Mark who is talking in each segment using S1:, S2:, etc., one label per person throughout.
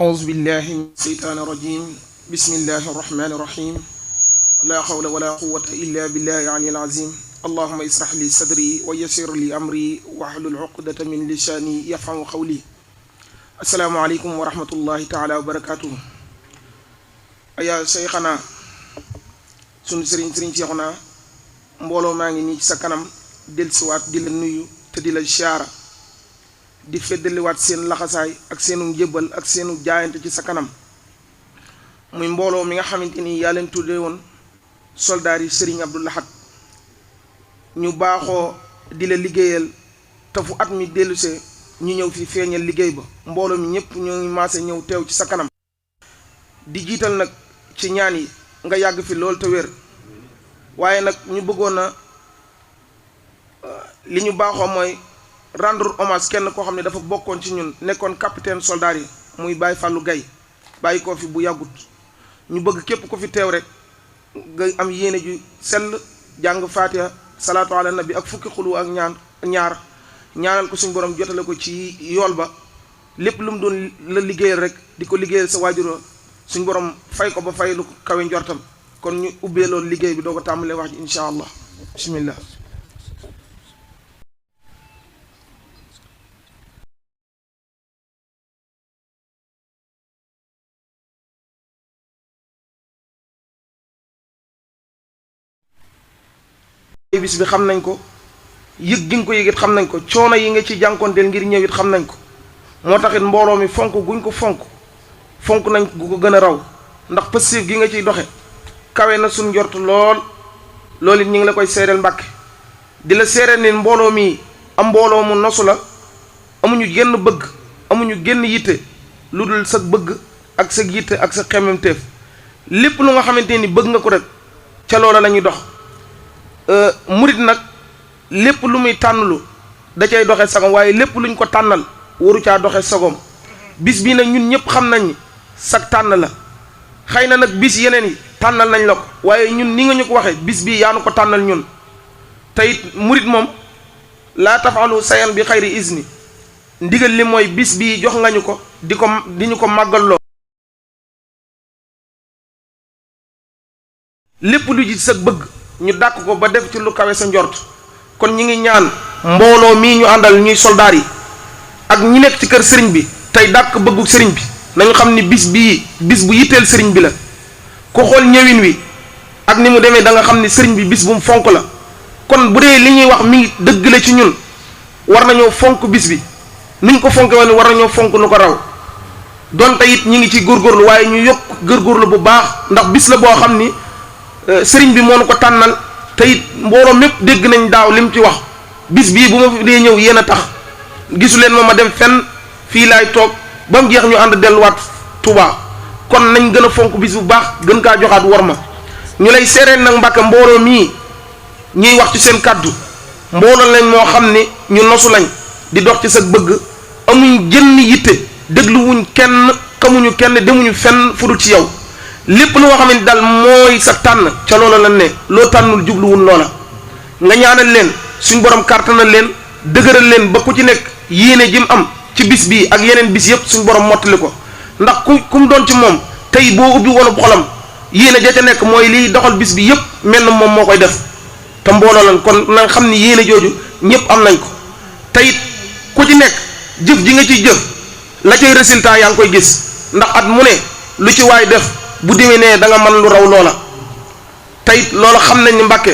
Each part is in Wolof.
S1: أعوذ بالله من الشيطان الرجيم بسم الله الرحمن الرحيم لا حول ولا قوة إلا بالله العلي العظيم اللهم اشرح لي صدري ويسر لي أمري واحلل عقدة من لساني يفقهوا قولي السلام عليكم ورحمة الله تعالى وبركاته أيا شيخنا sunu sëriñ Seexuna mbooloo maa ngi nii ci sa kanam dellusiwaat di la nuyu te di la siyaara di feddaliwaat seen laxasaay ak seenu njëbbal ak seenu jaayante ci sa kanam muy mbooloo mi nga xamante ni yaa leen tuddee woon soldaar yi sëriñ Abdou Lahad ñu baaxoo di la liggéeyal te fu at mi dellusee ñu ñëw fi feeñal liggéey ba mbooloo mi ñëpp ñoo ngi maase ñëw teew ci sa kanam di jiital nag ci ñaan yi nga yàgg fi loolu te wér waaye nag ñu bëggoon a li ñu baaxoo mooy rendre hommage kenn koo xam ne dafa bokkoon ci ñun nekkoon capitaine soldat yi muy Baye Fallou Gaye bàyyi koo fi bu yàggut ñu bëgg képp ku fi teew rek nga am yéene ju sell jàng Fatiha salaatu ala nabi ak fukki xulu ak ñaanal ko suñu borom jotale ko ci yool ba lépp lu mu doon la liggéeyal rek di ko liggéeyal sa waajur suñu borom fay ko ba fay lu kawe njortam kon ñu ubbee loolu liggéey bi doo ko tàmbalee wax ji incha allah bismillah bis bi xam nañ ko yëg gi nga ko yëgit xam nañ ko coono yi nga ci jànkoonteel ngir ñëw it xam nañ ko moo taxit mbooloo mi fonk guñ ko fonk nañ gu ko gën a raw ndax pëstéef gi nga ciy doxe kawe na suñ njort loolu it ñu ngi la koy seereel Mbàkke di la seereel ni mbooloo mi am mbooloo mu nosu la amuñu genn bëgg amuñu genn yitte lu dul sa bëgg ak sa yitte ak sa xemmemteef lépp lu nga xamante ni bëgg nga ko rek ca loola la ñuy dox murit nag lépp lu muy tànnlu da cay doxe sagom waaye lépp luñ ko tànnal waru caa doxe sagom bis bii nag ñun ñëpp xam nañ ni sag tànn la xëy na nag bis yeneen yi tànnal nañ la ko waaye ñun ni nga ñu ko waxee bis bii yaa nu ko tànnal ñun te it murit moom laa tafalu sayan bi xayri isni ndigal li mooy bis bii jox nga ñu ko di ñu ko màggalloo lépp lu ji sa bëgg ñu dàq ko ba def ci lu kawe sa njort kon ñi ngi ñaan mbooloo mii ñu àndal ñuy soldaar yi ak ñi nekk ci kër sëriñ bi tey dàq bëggu sëriñ bi nañu xam ni bis bii bis bu yitteel sëriñ bi la ku xool ñëwin wi ak ni mu demee da nga xam ni sëriñ bi bis bu mu fonk la kon bu dee li ñuy wax mi ngi dëgg la ci ñun war nañoo fonk bis bi nuñ ko fonke woon war nañoo fonk nu ko raw donte it ñi ngi ci góorgóorlu waaye ñu yokk góorgóorlu bu baax ndax bis la boo xam ni sëriñ bi moo nu ko tànnal te it mbooloo mépp dégg nañ daaw li mu ci wax bis bii bu ma fi dee ñëw yéen a tax gisu leen ma dem fenn fii laay toog ba mu jeex ñu ànd delluwaat Touba kon nañ gën a fonk bis bu baax gën kaa joxaat war ma ñu lay seereen nag Mbàkke mbooloo mii ñuy wax ci seen kàddu mbooloo lañ moo xam ni ñu nosu lañ di dox ci sa bëgg amuñ jënn yitte dégluwuñ kenn xamuñu kenn demuñu fenn fudul ci yow lépp lu nga xam ne daal mooy sa tànn ca loola la ne loo tànnul jubluwun loola nga ñaanal leen suñ borom kàttanal leen dëgëral leen ba ku ci nekk yéene jim am ci bis bii ak yeneen bis yëpp suñ borom mottali ko ndax ku mu doon ci moom tey boo ubbi woonu xolam yéene ja ca nekk mooy liy doxal bis bi yëpp mel na moom moo koy def te mbooloo lan kon na xam ni yéene jooju ñëpp am nañ ko teyit ku ci nekk jëf ji nga ciy jëf la cay résultat yaa ngi koy gis ndax at mu ne lu ci waay def bu déwénee da nga mën lu raw loola teyit loola xam nañ ni Mbàkke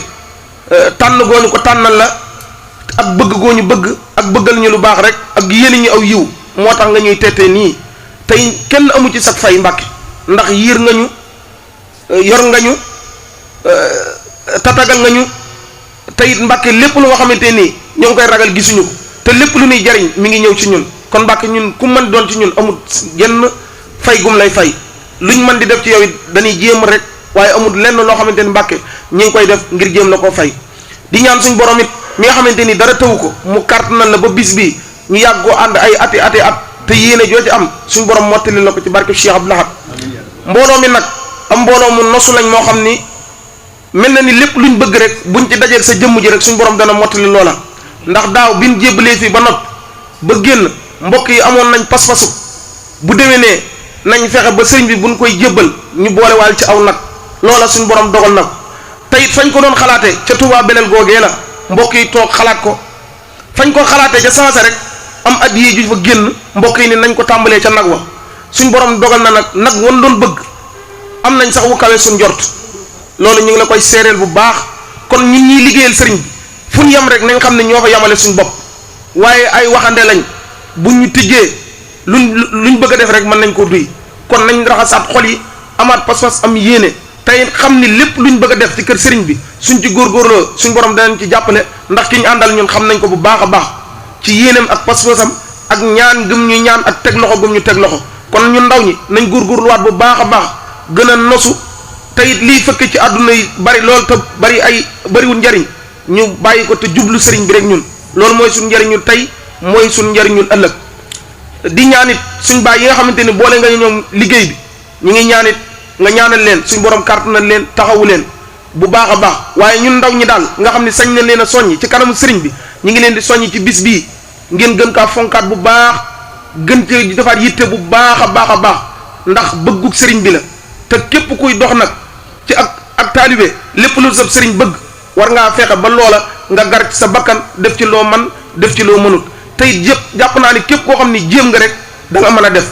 S1: tànn gooñu ko tànnal la ak bëgg gooñu bëgg ak bëggal ñu lu baax rek ak yéene ñu aw yiw moo tax nga ñuy tettee nii tey kenn amu ci sag fay Mbàkke ndax yiir nga ñu yor nga ñu tatagal nga ñu teyit Mbàkke lépp lu nga xamante nii ñoo ngi koy ragal gisuñu ko te lépp lu ñuy jariñ mi ngi ñëw ci ñun kon Mbàkke ñun ku mën doon ci ñun amul genn fay gum lay fay luñ mën di def ci yow it dañuy jéem rek waaye amul lenn loo xamante ni Mbàkke ñi ngi koy def ngir jéem la koo fay di ñaan suñ borom it mi nga xamante ni dara tawu ko mu kart na la ba bis bi ñu yàgg koo ànd ay ati at te yéene joo ci am suñ borom mottali la ko ci barke Cheikh Abdou Lahad mbooloo mi nag am mbooloo mu nosu lañ moo xam ni mel na ni lépp luñ bëgg rek buñ ci dajeel sa jëmm ji rek suñ borom dana mottali loola ndax daaw bi ñu jébbalee fii ba nopp ba génn mbokk yi amoon nañ pas-pasu bu déwénee nañ fexe ba sëriñ bi buñ koy jébbal ñu boole waal ci aw nag loola suñ borom dogal na ko te it fañ ko doon xalaatee ca Touba Belel googee la mbokk yi toog xalaat ko fañ ko xalaatee ca sansa rek am addiye ju fa génn mbokk yi ni nañ ko tàmbalee ca nag wa suñ borom dogal na nag wan doon bëgg am nañ sax wu kawe suñ njort loolu ñu ngi la koy seereel bu baax kon ñun ñuy liggéeyal sëriñ bi fu ñu yem rek nañ xam ne ñoo fa yemale suñ bopp waaye ay waxande lañ bu ñu tijjee luñ bëgg a def rek mën nañ koo duy kon nañ raxasaat xol yi amaat pas-pas am yéene tey xam ni lépp luñ bëgg a def ci kër sëriñ bi suñ ci góorgóorloo suñ borom danañ ci jàppale ndax ki ñu àndal ñun xam nañ ko bu baax a baax ci yéeneem ak pas-pasam ak ñaan gëm ñu ñaan ak teg loxo gëm ñu teg loxo kon ñun ndaw ñi nañ góorgóorluwaat bu baax a baax gën a nosu te it liy fëkk ci àdduna yi bari loolu te bariwul njariñ ñu bàyyi ko te jublu sëriñ bi rek ñun loolu mooy suñ njariñu tey mooy suñ njariñul ëllëg di ñaanit suñ baay yi nga xamante ni boole nga ñoom liggéey bi ñu ngi ñaanit nga ñaanal leen suñ borom kàttanal leen taxawu leen bu baax a baax waaye ñun ndaw ñi daal nga xam ne sañ na leen a soññ ci kanamu sëriñ bi ñu ngi leen di soññ ci bis bii ngeen gën kaa fonkaat bu baax gën ci defaat yitte bu baax a baax a baax ndax bëggug sëriñ bi la te képp kuy dox nag ci ak taalibe lépp lu sab sëriñ bëgg war ngaa fexe ba loola nga gar ci sa bakkan def ci loo man def ci loo mënut tey jàpp naa ni képp koo xam ni jéem nga rek da nga mën a def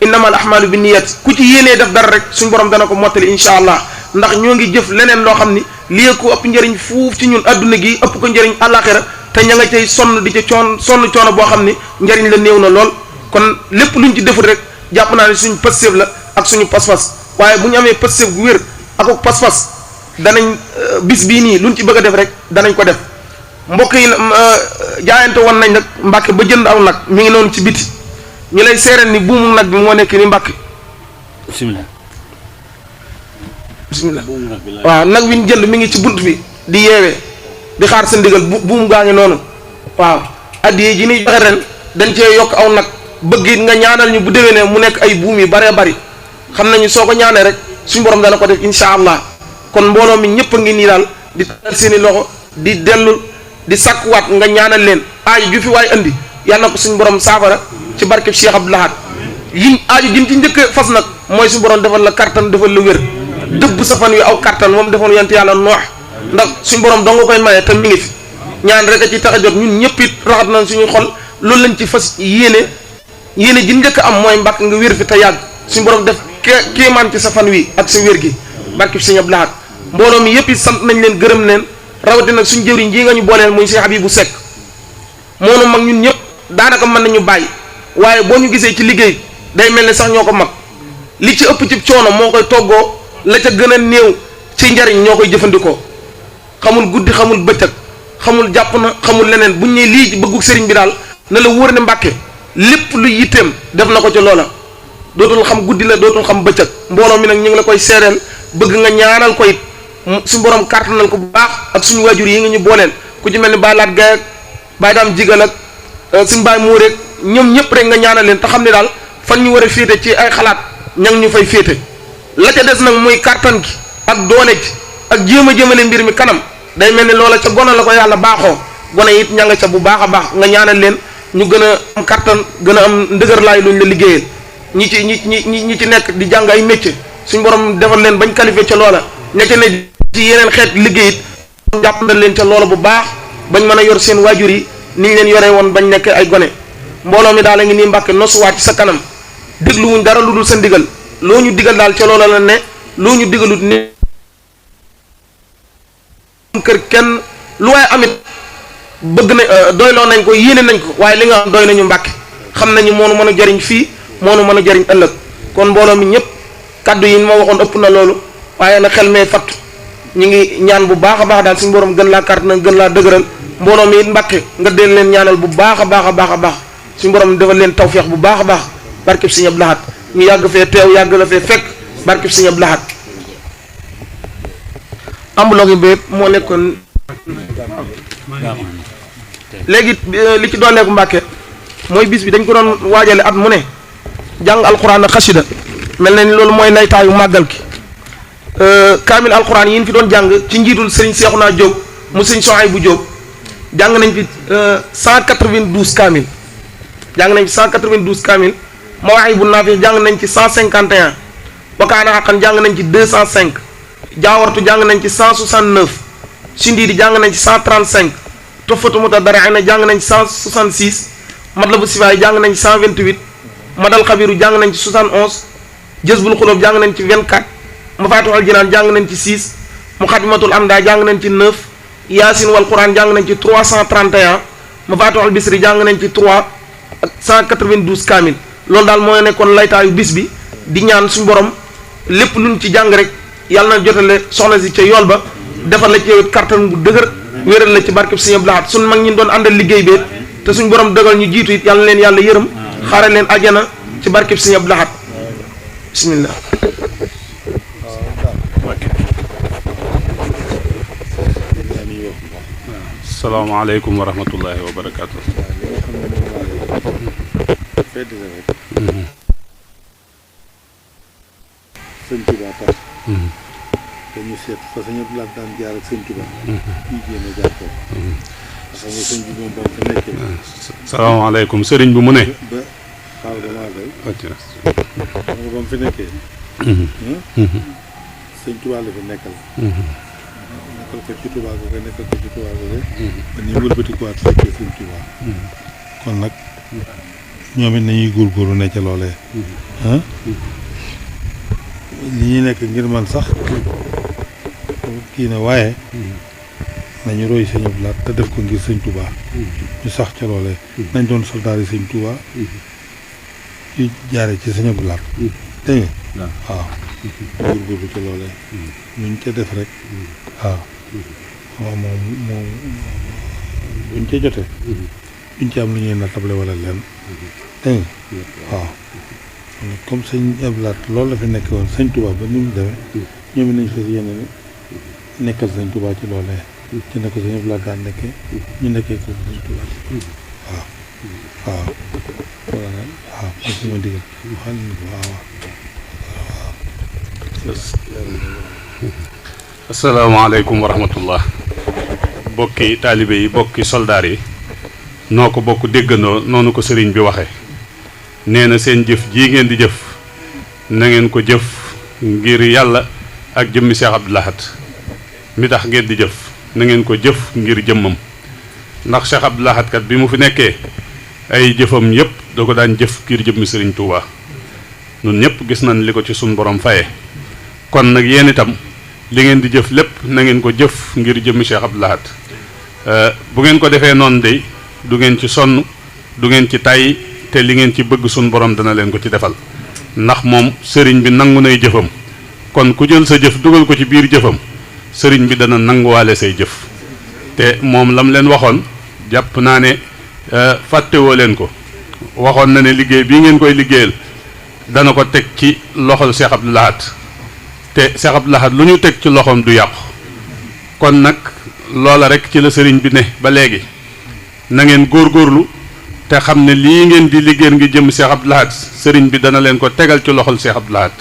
S1: innamal ahmalu bi niyat ku ci yéenee def dara rek suñ borom dana ko mottali incha allah ndax ñoo ngi jëf leneen loo xam ni lii ko ëpp njëriñ fuuf ci ñun adduna gi ëpp ko njëriñ àllaaxira te ña nga cay sonn di ca sonn coono boo xam ni njëriñ la néew na lool kon lépp luñ ci deful rek jàpp naa ni suñu pësséef la ak suñu pas-pas waaye bu ñu amee pësséef gu wér ak ak pas-pas danañ bis bii nii luñ ci bëgg a def rek danañ ko def mbokk yi jaayante woon nañ nag Mbàkke ba jënd aw nag mi ngi noonu ci biti ñu lay seereel ni buumu nag bi moo nekk ni Mbàkke bismillah waaw nag wi ñu jënd mi ngi ci bunt bi di yeewee di xaar sa ndigal buum gaa ngi noonu waaw addiye ji ni joxe ren dañ cee yokk aw nag bëgg it nga ñaanal ñu bu déwénee mu nekk ay buum yu baree bari xam nañu soo ko ñaanee rek suñu borom dana ko def insha allah kon mbooloo mi ñëpp a ngi nii daal di tal seeni loxo di dellu di sàkkuwaat nga ñaanal leen aaju ju fi waaye andi yàlla na ko suñu borom saafara ci barkeb Cheikh Abdou Lahad yi aaju jim ci njëkk fas nag mooy suñu borom defal la kattan defal la wér dëbb sa fan wi aw kattan moom defoon yent yàlla noox ndax suñu borom dong nga koy maye te mi ngi fi ñaan rek a ci tax a jot ñun ñëpp it raxat nañ suñuy xol loolu lañ ci fas yéene ji njëkk am mooy mbàkk nga wér fi te yàgg suñu borom def kéemaan ci sa fan wi ak sa wér gi barkeb Sëñ Abdou Lahad mbooloo mi yëpp it sant nañ leen gërëm leen rawatina suñu jëwriñ ji nga ñu booleel muy Cheikh Habibou Seck moonu mag ñun ñëpp daanaka mën nañu bàyyi waaye boo ñu gisee ci liggéey day mel ne sax ñoo ko mag li ci ëpp ci coono moo koy toggoo la ca gën a néew ci njariñ ñoo koy jëfandikoo xamul guddi xamul bëccëg xamul jàpp na xamul leneen buñ ne lii ci bëggu sëriñ bi daal na la wóor ne Mbàkke lépp lu yitteem def na ko ci loola dootul xam guddi la dootul xam bëccëg mbooloo mi nag ñu ngi la koy seereel bëgg nga ñaanal ko it suñu borom kàttanal ko bu baax ak suñu waajur yi nga ñu booleel ku ci mel ni Baye Laat Gaye ak Baye Daam Jigal ak suñu Baye Mour rek ñoom ñëpp rek nga ñaanal leen te xam ne daal fan ñu war a féete ci ay xalaat ña ngi ñu fay féete la ca des nag muy kàttan gi ak doole ji ak jéem a jëmale mbir mi kanam day mel ni loola ca gone la ko yàlla baaxoo gone it ña nga ca bu baax a baax nga ñaanal leen ñu gën a am kàttan gën a am ndëgërlaay luñ la liggéeyal ñi ci nekk di jàng ay métier suñ borom defal leen bañ qualifié ca loola ña ca ne ci yeneen xeet liggéey it jàppandal leen ca loola bu baax bañ mën a yor seen waajur yi ni ñu leen yoree woon bañ nekk ay gone mbooloo mi daal a ngi nii Mbàkke nosuwaat ci sa kanam dégluwuñ dara lu dul sa ndigal loo ñu digal daal ca loola la ne loo ñu digalut ni kër kenn lu waaye amit bëgg na doyloo nañ ko yéene nañ ko waaye li nga am doy nañu Mbàkke xam nañu moonu mën a jariñ fii moonu mën a jariñ ëllëg kon mbooloo mi ñëpp kaddu yi ma waxoon ëpp na loolu waaye na xel mee fatt ñu ngi ñaan bu baax a baax daal suñu borom gën laa kàrt na gën laa dëgëral mbooloo mi it Mbàkke nga del leen ñaanal bu baax a baax a baax a baax suñu borom defal leen tawfeex bu baax a baax barkeb Sëñ Abdou Lahad ñu yàgg fee teew yàgg la fee fekk barkeb Sëñ Abdou Lahad ambulog yi bépp moo nekkoon léegi li ci dooleeku Mbàkke mooy bis bi dañ ko doon waajale at mu ne jàng alxuraan ak xasida mel na ni loolu mooy laytaayu màggal gi kaamil alxuraan yi ñu fi doon jàng ci njiitul sëriñ Seexuna Jóob mu sëriñ Sohaybu Jóob jàng nañ fi 192 kaamil jàng nañ fi 192 kaamil Mawaahibu Naafi jàng nañ ci 151 wa kaana haqqan jàng nañ ci 205 jaawartu jàng nañ ci 169 Sindiidi jàng nañ ci 135 Tuhfatu Mutadarri'ina jàng nañ ci 166 Matlabu Sifaay jàng nañ ci 128 Madal Xabiru jàng nañ ci 71 Jazbul Xuloob jàng nañ ci 24 Mafatihul Jinaan jàng nañ ci 6 Muqaddimatul Amda jàng nañ ci 9 Yaasin wal Quran jàng nañ ci 331 Mafatihul Bisri jàng nañ ci 3 ak 192 kaamil loolu daal mooy nekkoon laytaayu bis bi di ñaan suñu borom lépp luñ ci jàng rek yàlla na jotale soxna si ca yool ba defal la ci yow kattan bu dëgër wéeral la ci barkeb Sëñ Abdou Lahad suñ mag ñi doon àndal liggéey bi te suñu borom dogal ñu jiitu it yàlla leen yàlla yërëm xaaral leen ajana ci barkeb Sëñ Abdou Lahad bismillah.
S2: salaamaaleykum wa rahmatullahi wa barakaatu.
S3: sëñ Tuba tax dañu seet fa sëñ Abdou Lahad daan jaar ak sëñ Tuba kii jéem a jaar foofu xam nga sëñ bi moom ba mu fi nekkee
S2: salaamaaleykum sëriñ bi mu ne
S3: ba xaaw damaa koy xam nga ba mu fi nekkee sëñ Tuba la fi nekkal nekkal ko ci Tuba ko nekkal ko ci Tuba ko ba ni wëlbatikuwaat fekkee sëñ Tuba kon nag ñoom it nañuy góorgóorlu ne ca loolee li ñu nekk ngir man sax kii na waaye nañu roy sëñ Abdou Lahad te def ko ngir sëñ Touba ñu sax ca loolee nañ doon soldaar yi sëñ Touba yu jaare ci sëñ Abdou Lahad dégg nga waaw góorgóorlu ca loolee luñ ca def rek waaw moom buñ ca jotee duñ ci am lu ñuy nattable wala leen dégg nga waaw comme sëñ Abdou Lahad loolu la fi nekk woon sëñ Touba ba ni mu demee ñoom nañ fas yéene nekkal sëñ Touba ci loolee ci ne ko sëñ Abdou Lahad daan nekkee ñu nekkee ko sëñ Touba waaw parce que ma digal xam ni
S2: asalaamaaleykum wa rahmatullah bokki taalibe yi bokki soldaar yi noo ko bokk déggandoo noonu ko sëriñ bi waxe nee na seen jëf jii ngeen di jëf na ngeen ko jëf ngir yàlla ak jëmmi Cheikh Abdou Lahad mi tax ngeen di jëf na ngeen ko jëf ngir jëmmam ndax Cheikh Abdou Lahad kat bi mu fi nekkee ay jëfam yépp da ko daan jëf ngir jëmmi sëriñ Touba ñun ñëpp gis nañ li ko ci suñ borom faye kon nag yéen itam li ngeen di jëf lépp na ngeen ko jëf ngir jëmmi Cheikh Abdou Lahad bu ngeen ko defee noonu de du ngeen ci sonn du ngeen ci tàyyi te li ngeen ci bëgg suñ borom dana leen ko ci defal ndax moom sëriñ bi nangu nay jëfam kon ku jël sa jëf dugal ko ci biir jëfam sëriñ bi dana nanguwaale say jëf te moom lam leen waxoon jàpp naa ne fàttewoo leen ko waxoon na ne liggéey bii ngeen koy liggéeyal dana ko teg ci loxol Cheikh Abdou Lahad te Cheikh Abdou Lahad lu ñu teg ci loxoom du yàqu kon nag loola rek ci la sëriñ bi ne ba léegi na ngeen góorgóorlu te xam ne lii ngeen di liggéeyal ngi jëm Cheikh Abdou Lahad sëriñ bi dana leen ko tegal ci loxol Cheikh Abdou Lahad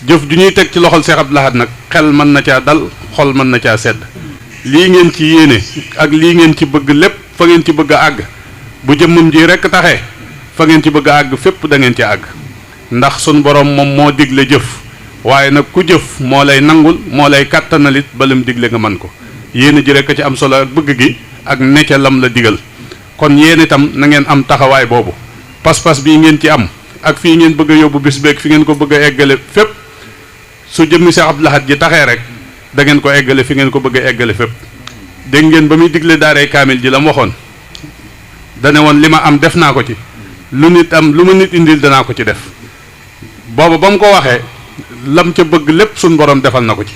S2: jëf ju ñuy teg ci loxol Cheikh Abdou Lahad nag xel mën na caa dal xol mën na caa sedd lii ngeen ci yéene ak lii ngeen ci bëgg lépp fa ngeen ci bëgg a àgg bu jëmmam ji rekk taxee fa ngeen ci bëgg a àgg fépp da ngeen ci àgg ndax sun borom moom moo digle jëf waaye nag ku jëf moo lay nangul moo lay kàttanalit ba lam digle nga man ko yéene ji rekk ci am solo ak bëgg gi ak necca lam la digal kon yéen itam na ngeen am taxawaay boobu pas-pas bii ngeen ci am ak fii ngeen bëgg a yóbbu bis beeg fi ngeen ko bëgg a eggale fépp su jëmmi Cheikh Abdou Lahad ji taxee rek da ngeen ko eggale fi ngeen ko bëgg a eggale fépp dégg ngeen ba muy digle daaree kaamil ji la mu waxoon dane woon li ma am def naa ko ci lu nit am lu ma nit indil danaa ko ci def booba ba mu ko waxee lam ca bëgg lépp suñ borom defal na ko ci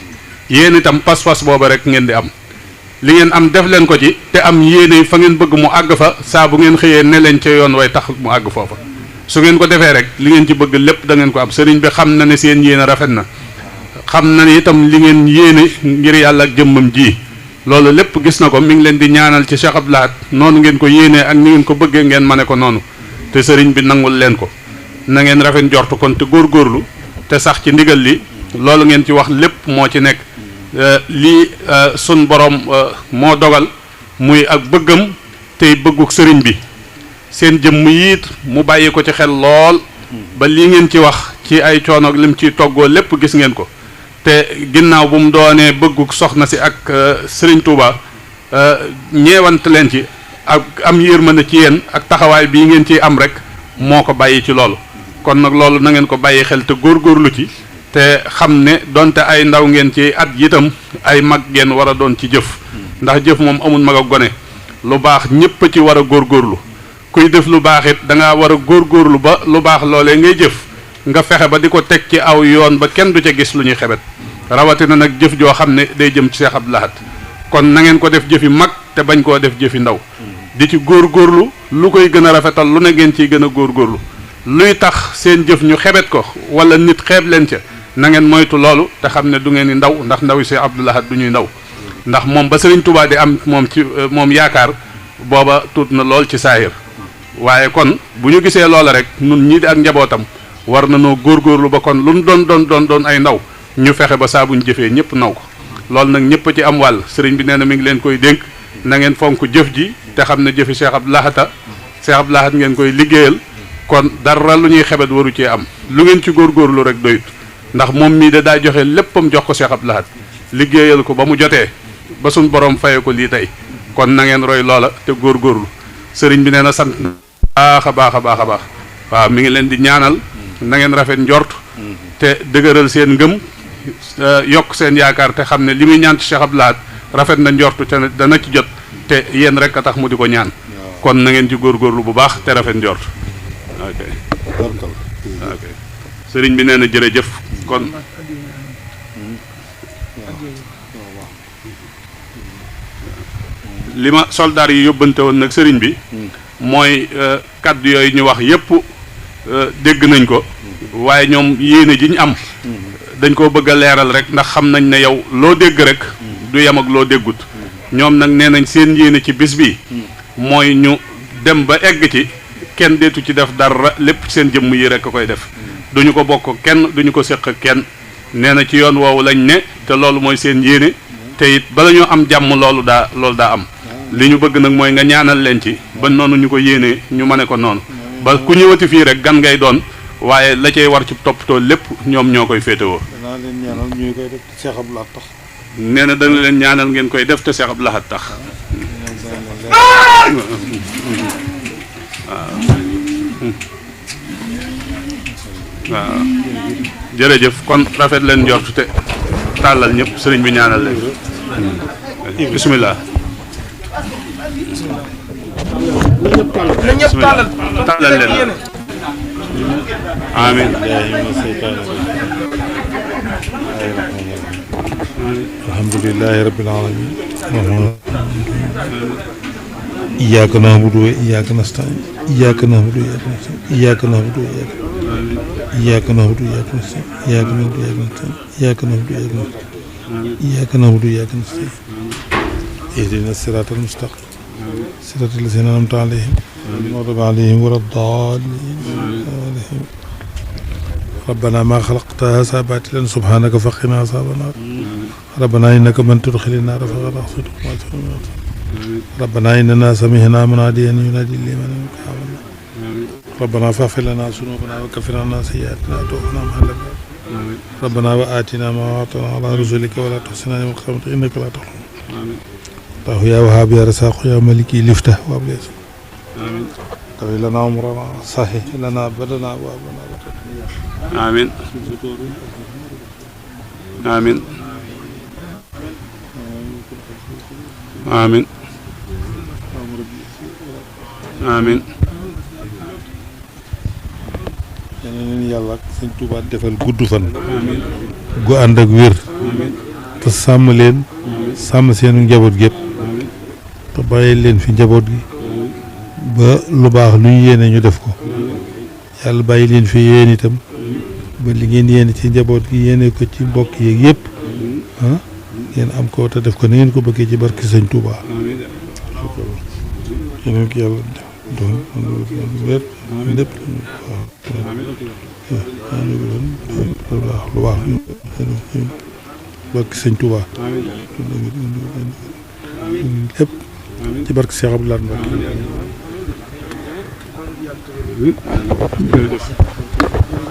S2: yéen itam pas-pas booba rek ngeen di am li ngeen am def leen ko ci te am yéene fa ngeen bëgg mu àgg fa saa bu ngeen xëyee ne leen ca yoon way tax mu àgg foofa su ngeen ko defee rek li ngeen ci bëgg lépp da ngeen ko am sëriñ bi xam na ne seen yéene rafet na xam na ne itam li ngeen yéene ngir yàlla ak jëmmam ji loolu lépp gis na ko mi ngi leen di ñaanal ci Cheikh Abdou Lahad noonu ngeen ko yéenee ak ni ngeen ko bëggee ngeen mane ko noonu te sëriñ bi nangul leen ko na ngeen rafet njortu kon te góorgóorlu te sax ci ndigal li loolu ngeen ci wax lépp moo ci nekk lii sun borom moo dogal muy ak bëggam tey bëgguk sëriñ bi seen jëmm yiit mu bàyyi ko ci xel lool ba lii ngeen ci wax ci ay coono ak lim ciy toggoo lépp gis ngeen ko te ginnaaw bu mu doonee bëggu soxna si ak Serigne Touba ñeewant leen ci ak am yërmande ci yéen ak taxawaay bii ngeen ciy am rek moo ko bàyyi ci loolu kon nag loolu na ngeen ko bàyyi xel te góorgóorlu ci te xam ne donte ay ndaw ngeen ci at yitam ay mag ngeen war a doon ci jëf ndax jëf moom amul mag ak gone lu baax ñépp a ci war a góorgóorlu kuy def lu baax it da ngaa war a góorgóorlu ba lu baax loolee ngay jëf nga fexe ba di ko teg ci aw yoon ba kenn du ca gis lu ñuy xebet rawatina nag jëf joo xam ne day jëm ci Cheikh Abdou Lahad kon na ngeen ko def jëfi mag te bañ koo def jëfi ndaw di ci góorgóorlu lu koy gën a rafetal lu ne ngeen ciy gën a góorgóorlu luy tax seen jëf ñu xebet ko wala nit xeeb leen ca na ngeen moytu loolu te xam ne du ngeen di ndaw ndax ndaw yi Cheikh Abdou Lahad du ñuy ndaw ndax moom ba Serigne Touba di am moom ci moom yaakaar booba tuut na lool ci saahir waaye kon bu ñu gisee loola rek nun ñii di ak njabootam war na noo góorgóorlu ba kon lu mu doon ay ndaw ñu fexe ba saa bu ñu jëfee ñëpp naw ko loolu nag ñëpp a ci am wàll sëriñ bi nee na mi ngi leen koy dénk na ngeen fonk jëf ji te xam ne jëfi Cheikh Abdou Lahad ngeen koy liggéeyal kon dara lu ñuy xebet waru cee am lu ngeen ci góorgóorlu rek doyut ndax moom mii da daa joxe léppam jox ko Cheikh Abdou Lahad liggéeyal ko ba mu jotee ba suñ borom faye ko lii tey kon na ngeen roy loola te góorgóorlu sëriñ bi nee na sant baax a baax waaw mi ngi leen di ñaanal na ngeen rafet njort te dëgëral seen ngëm yokk seen yaakaar te xam ne li muy ñaan ci Cheikh Abdou Lahad rafet na njort te dana ci jot te yéen rek a tax mu di ko ñaan kon na ngeen ci góorgóorlu bu baax te rafet njort ok sëriñ bi nee na jërëjëf kon li ma soldaar yi yóbbante woon nag sëriñ bi mooy kaddu yooyu ñu wax yépp dégg nañ ko waaye ñoom yéene ji ñu am dañ koo bëgg a leeral rek ndax xam nañ ne yow loo dégg rek du yem ak loo déggut ñoom nag nee nañ seen yéene ci bis bi mooy ñu dem ba egg ci kenn deetu ci def dara lépp seen jëmm yi rek a koy def duñu ko bokk kenn duñu ko séq kenn nee na ci yoon woowu lañ ne te loolu mooy seen yéene te it bala ñoo am jàmm loolu daa am li ñu bëgg nag mooy nga ñaanal leen ci ba noonu ñu ko yéenee ñu mane ko noonu ba ku ñëwati fii rek gan ngay doon waaye la cay war ci toppatoo lépp ñoom ñoo koy féetewoo.
S3: danaa leen ñaanal ñu koy def te Cheikh Abdou Lahad tax.
S2: nee na dana leen ñaanal ngeen koy def te Cheikh Abdou Lahad tax. waaw jërëjëf kon rafet leen njort te tàllal ñëpp sëriñ bi ñaanal leen bismillah.
S1: na ñëpp
S2: tàllal leen amiin
S3: alhamdulillahi rabbil alamin iyyaka na'budu wa iyyaka nasta'in iyyaka na'budu wa iyyaka nasta'in iyyaka na'budu wa iyyaka nasta'in iyyaka na'budu wa iyyaka nasta'in iyyaka na'budu wa iyyaka nasta'in ihdina siratal mustaqim siratal ladzina an'amta alayhim غضب عليهم ولا الضالين ربنا ما خلقت هذا باطلا سبحانك فقنا عذاب النار ربنا إنك من تدخل النار فقد أخزيته ربنا إننا سمعنا مناديا ينادي لمن آمنا ربنا فاغفر لنا ذنوبنا وكفر عنا سيئاتنا وتوفنا مع الأبرار ربنا وآتنا ما وعدتنا على رسلك ولا تحزنا يوم القيامة إنك لا تخلف الله يا وهاب يا رزاق يا ملكي لفتح وابليس
S2: آمين
S3: طويل لنا عمرنا صحيح لنا بدنا وابنا
S2: آمين آمين آمين آمين
S3: yeneen yàlla ak sëñ Tuubaa defal gudd fan gu ànd ak wér te sàmm leen sàmm seenu njaboot gépp te bàyyi leen fi njaboot gi ba lu baax lu ñu yéene ñu def ko yàlla bàyyi leen fi yéen itam ba li ngeen yéene ci njaboot gi yéene ko ci mbokk yeeg yëpp ah ngeen am ko te def ko ni ngeen ko bëggee ci barki sëñ Tuubaa yeneen ki yàlla doon wér lépp lu baax barki sëñ Tuubaa lépp ci barki Cheikh Abdou Lahad Mbacké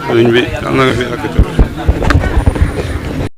S2: sëriñ bi yal na nga fi àgg